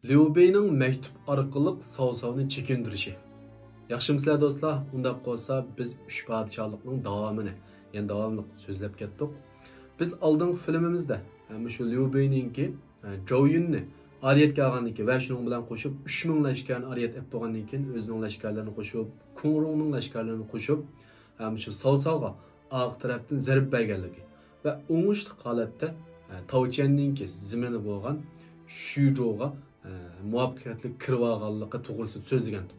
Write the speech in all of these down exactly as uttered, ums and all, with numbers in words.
ليۇ بېينىڭ مەكتۇپ ئارقىلىق ساۋساۋنى چېكىندۈرۈشى. ياخشىمۇسىلەر دوستلار؟ ئۇنداق بولسا بىز ئۈچ پادىشاھلىقنىڭ داۋامىنى، يەنى داۋاملىق سۆزلەپ كەتتۇق. بىز ئالدىنقى فىلىمىمىزدە، ھە، مۇشۇ ليۇ بېينىڭكى، ھە، جاۋ يۈننى ئارىيەتكە ئالغاندىن كېيىن ۋە شۇنىڭ بىلەن قوشۇپ ئۈچ مىڭ لەشكەرنى ئارىيەت ئېلىپ بولغاندىن كېيىن ئۆزىنىڭ لەشكەرلىرىنى قوشۇپ، كۇڭرۇڭنىڭ لەشكەرلىرىنى قوشۇپ، ھە، مۇشۇ ساۋساۋغا ئارقا تەرەپتىن زەربە بەرگەنلىكى ۋە ئوڭۇشلۇق ھالەتتە، ھە، تاۋچيەننىڭكى زېمىنى بولغان شۈجوغا، ھە، مۇۋەپپەقىيەتلىك كىرىۋالغانلىقى توغرىسىدا سۆزلىگەنتۇق.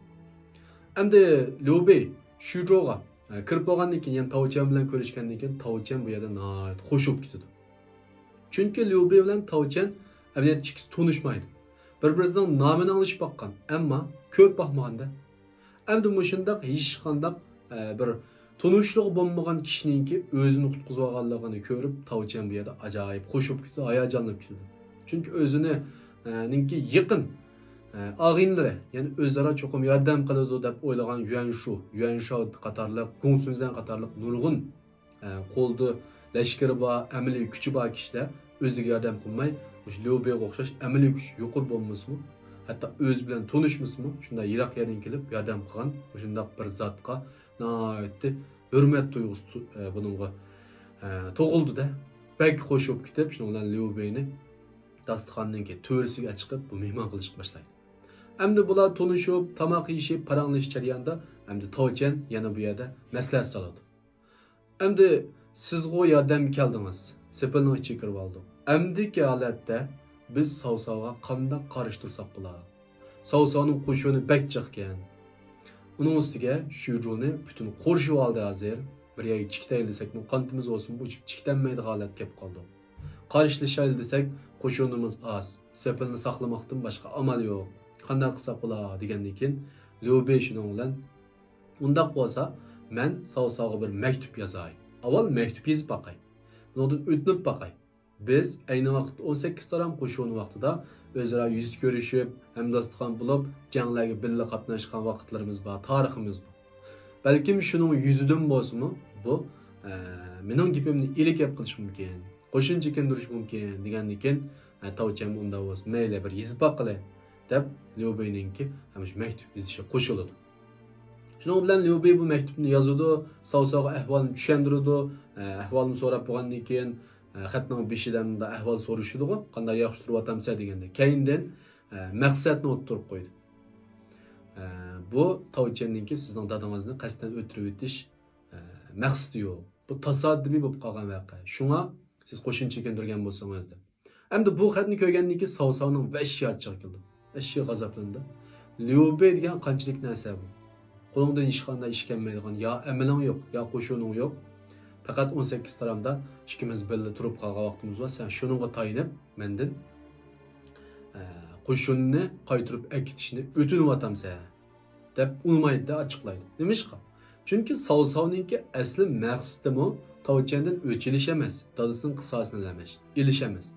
ئەمدى ليۇ بېي شۈجوغا، ھە، كىرىپ بولغاندىن كېيىن، يەنە تاۋچيەن بىلەن كۆرۈشكەندىن كېيىن تاۋچيەن بۇ يەردە ناھايىتى خوش بولۇپ كېتىدۇ. چۈنكى ليۇ بېي بىلەن تاۋچيەن ئەمەلىيەتتە ئىككىسى تونۇشمايدۇ. بىر-بىرسىنىڭ نامىنى ئاڭلىشىپ باققان، ئەمما كۆرۈپ باقمىغاندا. ئەمدى مۇشۇنداق ھېچقانداق، ئە، بىر تونۇشلۇقى بولمىغان كىشىنىڭكى ئۆزىنى قۇتقۇزۇۋالغانلىقىنى كۆرۈپ، تاۋچيەن بۇ يەردە ئاجايىپ خوش بولۇپ كېتىدۇ، ھاياجانلىنىپ كېتىدۇ. چۈنكى ئۆزىنى، ئە، نىڭكى يېقىن، ئە، ئاغىنىلىرى، يەنى ئۆزئارا چوقۇم ياردەم قىلىدۇ دەپ ئويلىغان يۈەنشۇ، يۈەنشاۋ قاتارلىق، گۇڭ سۈنزەن قاتارلىق نۇرغۇن ئە، قولىدا لەشكىرى بار، ئەمەلىي كۈچى بار كىشىلەر ئۆزىگە ياردەم قىلماي، مۇشۇ ليۇ بېيغا ئوخشاش ئەمەلىي كۈچى يۇقىرى بولمىسىمۇ، ھەتتا ئۆزى بىلەن تونۇشمىسىمۇ، شۇنداق يىراق يەردىن كېلىپ ياردەم قىلغان مۇشۇنداق بىر زاتقا ناھايىتى ھۆرمەت تۇيغۇسى تۇ-، ئە، بۇنىڭغا، ئە، تۇغۇلدى-دە. بەك خوش بولۇپ كېتىپ، شۇنىڭ بىلەن ليۇ بېينى داستىخاننىڭكى تۆرىسىگە چىقىپ، بۇ مېھمان قىلىشقا باشلايدۇ. ئەمدى بۇلار تونۇشۇپ، تاماق يېيىشىپ، پاراڭلىشىش جەريانىدا ئەمدى تاۋچيەن يەنە بۇ يەردە مەسلىھەت سالىدۇ. ئەمدى سىزغۇ ياردەمگە كەلدىڭىز، سېپىلنىڭ ئىچىگە كىرىۋالدۇق. ئەمدىكى ھالەتتە بىز ساۋساۋغا قانداق قارشى تۇرساق بولا؟ ساۋساۋنىڭ قوشۇنى بەك جىقكەن. ئۇنىڭ ئۈستىگە شۈجۇنى پۈتۈن قورشىۋالدى ھازىر. بىر يەرگە چىكىتەيلى دېسەكمۇ، قانىتىمىز بولسىمۇ ئۇچۇپ چىكىتەنمەيدىغان ھالەتكە كېلىپ قالدۇق. قارشىلىشايلى دېسەك، قوشۇنىمىز ئاز، سېپىلنى ساقلىماقتىن باشقا ئامال يوق. قانداق قىلساق بولا؟ دېگەندىن كېيىن، ليۇ بېي شۇنىڭ بىلەن، ئۇنداق بولسا، مەن ساۋساۋغا بىر مەكتۇپ يازاي. ئاۋۋال مەكتۇپ يېزىپ باقاي. بۇنىڭدىن ئۆتۈنۈپ باقاي. بىز ئەينى ۋاقىتتا ئون سەككىز تارام قوشۇنى ۋاقتىدا ئۆزئارا يۈز كۆرۈشۈپ، ھەمداستىخان بولۇپ، جەڭلەرگە بىللە قاتناشقان ۋاقىتلىرىمىز بار، تارىخىمىز بار. بەلكىم شۇنىڭ يۈزىدىن بولسىمۇ، بۇ، ئە، مېنىڭ گېپىمنى ئىلى گەپ قىلىشى مۇمكىن، قوشۇن چېكىندۈرۈشى مۇمكىن، دېگەندىكىن، ئە، تاۋچيەنمۇ ئۇنداق بولسا، مەيلى، بىر يېزىپ باققىلى، دەپ، ليۇ بېينىڭكى ھەم شۇ مەكتۇپ يېزىشىغا قوشۇلىدۇ. شۇنىڭ بىلەن ليۇ بېي بۇ مەكتۇپنى يازىدۇ، ساۋساۋغا ئەھۋالنى چۈشەندۈرىدۇ. ئە، ئەھۋالنى سوراپ بولغاندىن كېيىن، ئە، خەتنىڭ بېشىدا مۇنداق ئەھۋال سورىشىدىغۇ، قانداق ياخشى تۇرۇۋاتامسەن دېگەندە. كەينىدىن، ئە، مەقسەتنى ئوتتۇرىغا قويدى. ئە، بۇ تاۋچيەننىڭكى سىزنىڭ دادىڭىزنى قەستەن ئۆلتۈرۈۋېتىش، ئە، مەقسىتى يوق. بۇ تاسادىپىي بولۇپ قالغان ۋەقە. شۇڭا سىز قوشۇن چېكىندۈرگەن بولسىڭىز دەپ. ئەمدى بۇ خەتنى كۆرگەندىن كېيىن ساۋساۋنىڭ ۋەھشىي ئاچچىقى كېلىدۇ. ۋەھشىي غازاپلىنىدۇ. ليۇ بېي دېگەن قانچىلىك نەرسە بۇ؟ قولۇڭدىن ھېچقانداق ئىش كەلمەيدىغان يا ئەمىلىڭ يوق، يا قوشۇنۇڭ يوق. پەقەت ئون سەككىز تارامدا ئىككىمىز بىللە تۇرۇپ قالغان ۋاقتىمىز بار. سەن شۇنىڭغا تايىنىپ مەندىن، ئە، قوشۇننى قايتۇرۇپ ئەكېتىشنى ئۆتۈنۈۋاتامسەن؟ دەپ ئۇنىمايدۇ-دە، ئاچچىقلايدۇ. نېمىشقا؟ چۈنكى ساۋساۋنىڭكى ئەسلى مەقسىتىمۇ تاۋچيەندىن ئۆچ ئېلىش ئەمەس، دادىسىنىڭ قىساسىنى ئەمەس، ئېلىش ئەمەس.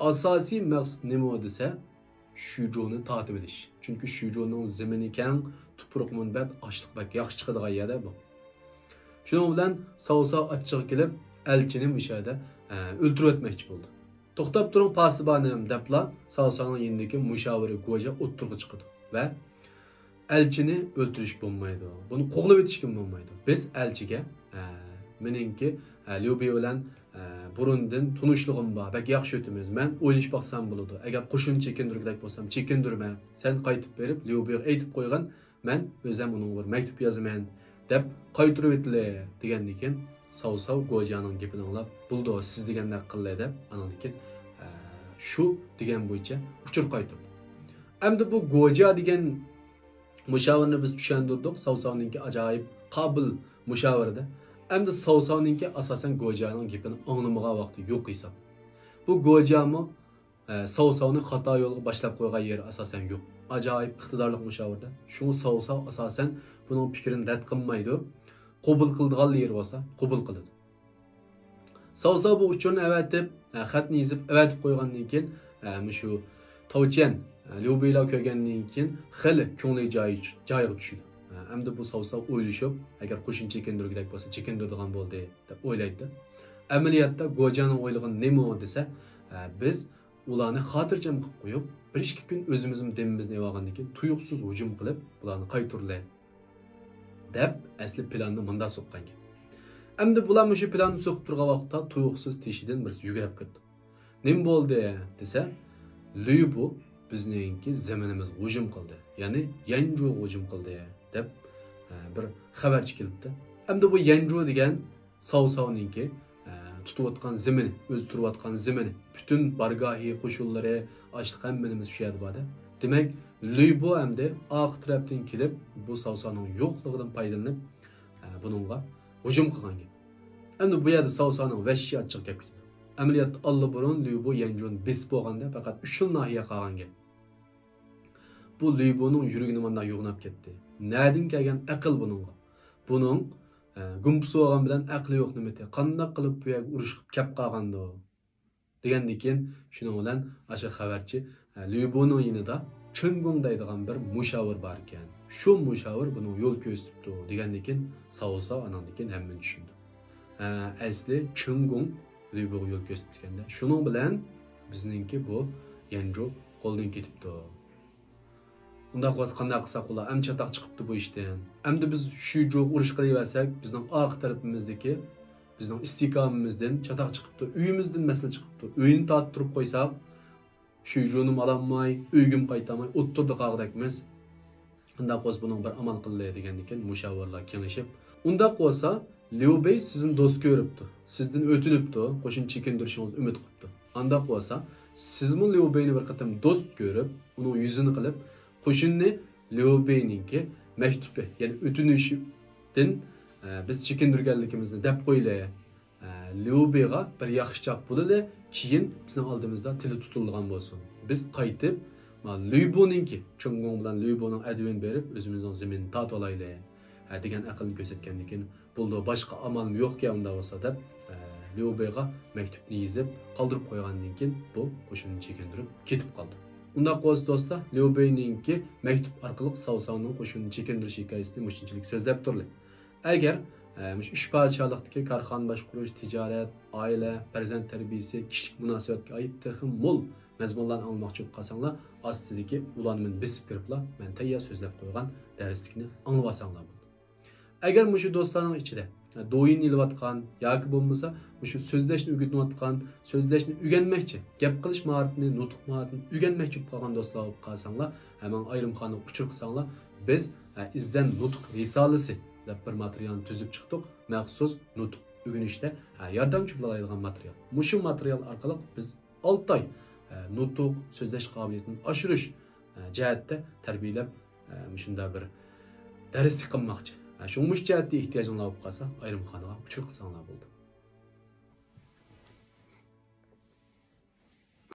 ئاساسىي مەقسىتى نېمە دېسە، شۈجۇنى تارتىۋېلىش. چۈنكى شۈجۇنىڭ زېمىنى كەڭ، تۇپرىقى مۇنبەت، ئاشلىق بەك ياخشى چىقىدىغان يەر بۇ. شۇنىڭ بىلەن ساۋساۋ ئاچچىقى كېلىپ، ئەلچىنى مۇشۇ يەردە، ئە، ئۆلتۈرۈۋەتمەكچى بولىدۇ. «توختاپ تۇرۇڭ، پاسىبانىم» دەپلا ساۋساۋنىڭ يېنىدىكى مۇشاۋىرى گوجيا ئوتتۇرىغا چىقىدۇ ۋە «ئەلچىنى ئۆلتۈرۈشكە بولمايدۇ، بۇنى قوغلىۋېتىشكىمۇ بولمايدۇ. بىز ئەلچىگە، ئە، مېنىڭكى، ئە، ليۇ بېي بىلەن، ئە، بۇرۇندىن تونۇشلۇقۇم بار، بەك ياخشى ئۆتىمىز. مەن ئويلىشىپ باقسام بولىدۇ. ئەگەر قوشۇن چېكىندۈرگۈدەك بولسام، چېكىندۈرمە. سەن قايتىپ بېرىپ، ليۇ بېيغا ئېيتىپ قويغىن، مەن ئۆزۈم ئۇنىڭغا بىر مەكتۇپ يازىمەن» دەپ قايتۇرۇۋېتىلى دېگەندىن كېيىن، ساۋساۋ گوجيانىڭ گېپىنى ئاڭلاپ، «بولىدۇ، سىز دېگەندەك قىللى» دەپ، ئانىڭدىن كېيىن، ئە، شۇ دېگەن بويىچە ئۇچۇر قايتۇردى. ئەمدى بۇ گوجيا دېگەن مۇشاۋىرنى بىز چۈشەندۈردۇق. ساۋساۋنىڭكى ئاجايىپ قابىل مۇشاۋىرىدە. ئەمدى ساۋساۋنىڭكى ئاساسەن گوجيانىڭ گېپىنى ئاڭلىمىغان ۋاقتى يوق ھېساب. بۇ گوجيامۇ ئە، ساۋساۋنى خاتا يولغا باشلاپ قويغان يېرى ئاساسەن يوق. ئاجايىپ ئىقتىدارلىق مۇشاۋىردە. شۇڭا ساۋساۋ ئاساسەن بۇنىڭ پىكرىنى رەت قىلمايدۇ. قوبۇل قىلىدىغان يېرى بولسا قوبۇل قىلىدۇ. ساۋساۋ بۇ ئۇچۇرنى ئەۋەتىپ، ئە، خەتنى يېزىپ ئەۋەتىپ قويغاندىن كېيىن، ئە، مۇشۇ تاۋچيەن، ئە، ليۇ بېيلار كۆرگەندىن كېيىن خېلى كۆڭلى جاي-، جايىغا چۈشىدۇ. ئە، ئەمدى بۇ ساۋساۋ ئويلىشىپ، ئەگەر قوشۇن چېكىندۈرگۈدەك بولسا چېكىندۈرىدىغان بولدى دەپ ئويلايدۇ. ئەمەلىيەتتە گوجيانىڭ ئويلىغىنى نېمە دېسە، ئە، بىز ئۇلارنى خاتىرجەم قىلىپ قويۇپ، بىر ئىككى كۈن ئۆزىمىزمۇ دېمىمىزنى ئېلىۋالغاندىن كېيىن تۇيۇقسىز ھۇجۇم قىلىپ، بۇلارنى قايتۇرىلى، دەپ ئەسلى پىلاننى مۇنداق سوققانكەن. ئەمدى بۇلار مۇشۇ پىلاننى سوقۇپ تۇرغان ۋاقىتتا تۇيۇقسىز تېشىدىن بىرسى يۈگۈرۈپ كىرىپتۇ. نېمە بولدى دېسە، لۈيبۇ بىزنىڭكى زېمىنىمىزغا ھۇجۇم قىلدى، يەنى يەنجۇغا ھۇجۇم قىلدى دەپ، ئە، بىر خەۋەرچى كېلىپتۇ. ئەمدى بۇ يەنجۇ دېگەن ساۋساۋنىڭكى، ئە، تۇتۇۋاتقان زېمىنى، ئۆزى تۇرۇۋاتقان زېمىنى، پۈتۈن بارگاھى، قوشۇنلىرى، ئاشلىق ھەممىنىمىز شۇ يەردە بار-دە. دېمەك، لۈيبۇ ئەمدى ئارقا تەرەپتىن كېلىپ، بۇ ساۋساۋنىڭ يوقلۇقىدىن پايدىلىنىپ، ئە، بۇنىڭغا ھۇجۇم قىلغان گەپ. ئەمدى بۇ يەردە ساۋساۋنىڭ ۋەھشىي ئاچچىقى كەپ كېتىدۇ. ئەمەلىيەتتە ئاللىبۇرۇن لۈيبۇ يەنجۇنى بېسىپ بولغاندا پەقەت ئۈچلا ناھىيە قالغان گەپ. بۇ لۈيبۇنىڭ يۈرىكىنى مانداق يوغىناپ كەتتى. نەدىن كەلگەن ئەقىل بۇنىڭغا؟ بۇنىڭ، ئە، گۇمپىسى بولغان بىلەن ئەقلى يوق نېمىتى؟ قانداق قىلىپ بۇ يەرگە ئۇرۇشقا كەپ قالغاندۇ؟ دېگەندىن كېيىن، شۇنىڭ بىلەن ئاشۇ خەۋەرچى، ئە، لۈيبۇنىڭ يېنىدا چېڭگۇڭ دەيدىغان بىر مۇشاۋىر بار ئىكەن. شۇ مۇشاۋىر بۇنىڭغا يول كۆرسىتىپتۇ، دېگەندىن كېيىن، ساۋساۋ ئاناندىن كېيىن ھەممىنى چۈشىنىدۇ. ئە، ئەسلى چېڭگۇڭ لۈيبۇغا يول كۆرسىتىپتىكەن-دە. شۇنىڭ بىلەن بىزنىڭكى بۇ يەنجۇ قولدىن كېتىپتۇ. ئۇنداق بولسا قانداق قىلساق بولا؟ ئەمدى چاتاق چىقىپتۇ بۇ ئىشتىن. ئەمدى بىز شۈيجۇغا ئۇرۇش قىلىۋەرسەك، بىزنىڭ ئارقا تەرىپىمىزدىكى، بىزنىڭ ئىستىھكامىمىزدىن چاتاق چىقىپتۇ، ئۆيىمىزدىن مەسىلە چىقىپتۇ. ئۆينى تارتتۇرۇپ قويساق، شۈيجۇنىمۇ ئالالماي، ئۆيگىمۇ قايتالماي ئوتتۇرىدا قالغۇدەكمىز. ئۇنداق بولسا بۇنىڭ بىر ئامال قىلىلى دېگەندىن كېيىن مۇشاۋىرلار كېڭىشىپ، ئۇنداق بولسا ليۇ بېي سىزنى دوست كۆرۈپتۇ، سىزدىن ئۆتۈنۈپتۇ، قوشۇن چېكىندۈرۈشىڭىزنى ئۈمىد قىپتۇ. ئانداق بولسا سىزمۇ ليۇ بېينى بىر قېتىم دوست كۆرۈپ، ئۇنىڭ يۈزىنى قىلىپ، قوشۇننى ليۇ بېينىڭكى مەكتۇپى، يەنى ئۆتۈنۈشىدىن، ئە، بىز چېكىندۈرگەنلىكىمىزنى دەپ قويىلى. ئە، ليۇ بېيغا بىر ياخشىچاق بولىلى، كېيىن بىزنىڭ ئالدىمىزدا تىلى تۇتۇلىدىغان بولسۇن. بىز قايتىپ، ما، ليۇ بۇنىڭكى، چېڭگۇڭ بىلەن ليۇ بۇنىڭ ئەدۋىنى بېرىپ، ئۆزىمىزنىڭ زېمىنىنى تارتىۋالايلى، ئە، دېگەن ئەقىلنى كۆرسەتكەندىن كېيىن، بولىدۇ، باشقا ئامالمۇ يوقكەن ئۇنداق بولسا، دەپ، ئە، ليۇ بېيغا مەكتۇپنى يېزىپ قالدۇرۇپ قويغاندىن كېيىن، بۇ قوشۇننى چېكىندۈرۈپ كېتىپ قالدى. ئۇنداق بولسا، دوستلار، ليۇ بېينىڭكى مەكتۇپ ئارقىلىق ساۋساۋنىڭ قوشۇننى چېكىندۈرۈش ھېكايىسىنى مۇشۇنچىلىك سۆزلەپ تۇرلى. ئەگەر، ئە، مۇشۇ ئۈچ پادىشاھلىقتىكى كارخانا باشقۇرۇش، تىجارەت، ئائىلە، پەرزەنت تەربىيىسى، كىشىلىك مۇناسىۋەتكە ئائىت تېخىمۇ مول مەزمۇنلارنى ئاڭلىماقچى بولۇپ قالساڭلار، ئاستىدىكى ئۇلانمىنى بېسىپ كىرىپلا مەن تەييار سۆزلەپ قويغان دەرسلىكنى ئاڭلىۋالساڭلار بولىدۇ. ئەگەر مۇشۇ دوستلارنىڭ ئىچىدە، ئە، دويىن ئېلىۋاتقان ياكى بولمىسا مۇشۇ سۆزلەشنى ئۆگىنىۋاتقان، سۆزلەشنى ئۆگەنمەكچى، گەپ قىلىش ماھارىتىنى، نۇتۇق ماھارىتىنى ئۆگەنمەكچى بولۇپ قالغان دوستلار بولۇپ قالساڭلار، ھەمەن ئايرىم خانىغا ئۇچۇر قىلساڭلار، بىز، ئە، ئىزدەن نۇتۇق رىسالىسى دەپ بىر ماتېرىيالنى تۈزۈپ چىقتۇق. مەخسۇس نۇتۇق ئۆگىنىشتە، ئە، ياردەمچى بولالايدىغان ماتېرىيال. مۇشۇ ماتېرىيال ئارقىلىق بىز ئالتە ئاي، ئە، نۇتۇق، سۆزلەش قابىلىيىتىنى ئاشۇرۇش، ئە، جەھەتتە تەربىيەلەپ، ئە، مۇشۇنداق بىر دەرسلىك قىلماقچى. ئە، شۇڭا مۇشۇ جەھەتتە ئېھتىياجىڭلار بولۇپ قالسا، ئايرىم خانىغا ئۇچۇر قىلساڭلار بولىدۇ.